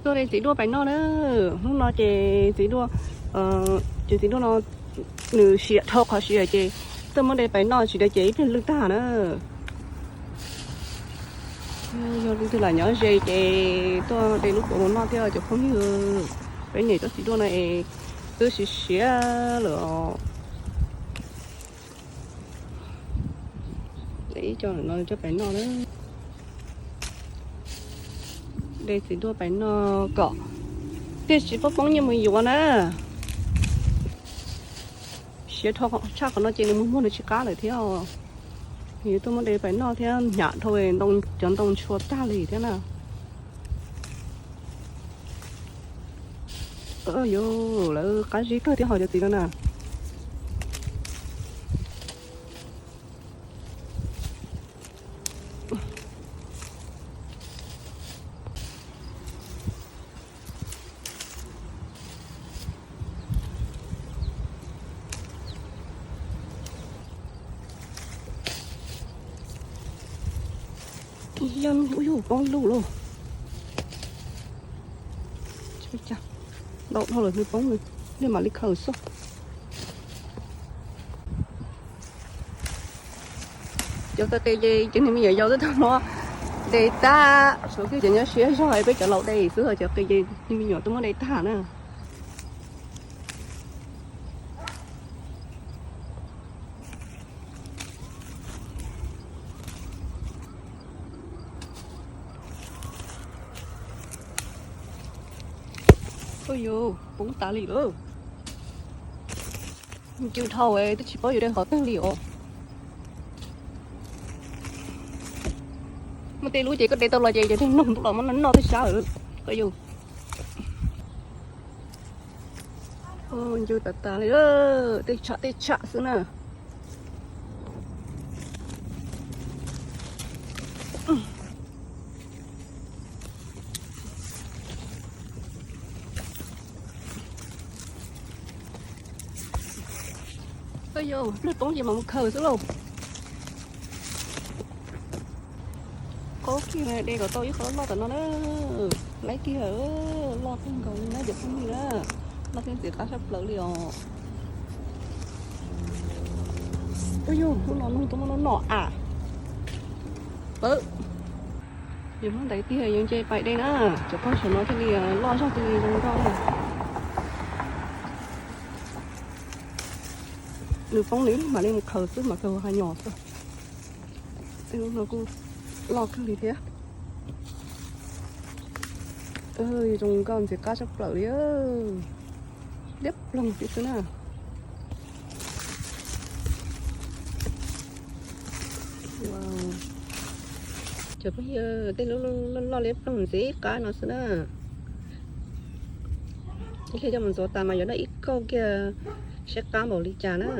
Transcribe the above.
Tuaj de txiv duaj pais noj na. Hnub no ces txiv duaj, ces txiv duaj no nws siav dhau qhov siav ces tuaj muab de pais noj tsis de ces ib pliag lwj tag na. Yog leej twg lam nyob ze ces tuaj de lub qub mus noj thiab cov phooj ywg. Peb niam txiv duaj no es twb siav siav lawm os. Ib co no coj pais noj na. De txiv duaj pais noj kom tiaj tsis poob poob nyiaj mus yuav na. Siav dhau tshaj qhov no ces nws mus muag nws tsis qab lawm thiab. Yuav tuaj muab de pais noj thiab hnyav dhau cov ntoo ntshua tag li thiab na. Yuav lawv qab zib kawg thiab ho cov txiv no na. Yog ub yuj poob lug lauj. Ntau dhau lawm nws poob nws, nej mam li khaws xwb. Cov txawj qe ces cov niag me nyuam yaus twb tau muab de tag, tshuav kiag cov nyob siab zog peb cov laus de xwb, cov qe ces niag me nyuam twb muab de tag na. Ua yus poob tas li lawm. Ncw dhau twb tsis paub yuav de qhov twg li os. Muaj tej lub ces koj de tau los ces cov niag noog ntuj los muab noj noj twb sab lawm. Ua yus ncw tas tas li, tej tsham tej tsham xwb na. Ua yus, pliag poob ces mam mus khaws xwb lauj. Qaub kiag de kom tau ib qho loj tom no na. Laib kiag, loj kawg nkaus li na cov phooj ywg na. Loj thiab ntxim qab sab plaws li os. Ua yus, hnub no noog tuaj muab noj noj as. Pawv, yus hnub ntaiv tiag yus nce pais de na. Cov phooj ywg no thiaj li loj zog thiaj li zoo nkauj na. Nws poob nws mam li mus khaws xwb mas khaws ha nyos xwb. Tej lub no kuj loj kawg li thiab. Zoo nkauj ntxim qab sab plaws li. Liab ploog tib xwb na. Cov phooj ywg, tej lub loj loj liab ploog ntxim qab no xwb na. Ib pliag coj mus ntxuav tas mas yuav daj ib kauj kiag, saib qab npaum li cas na.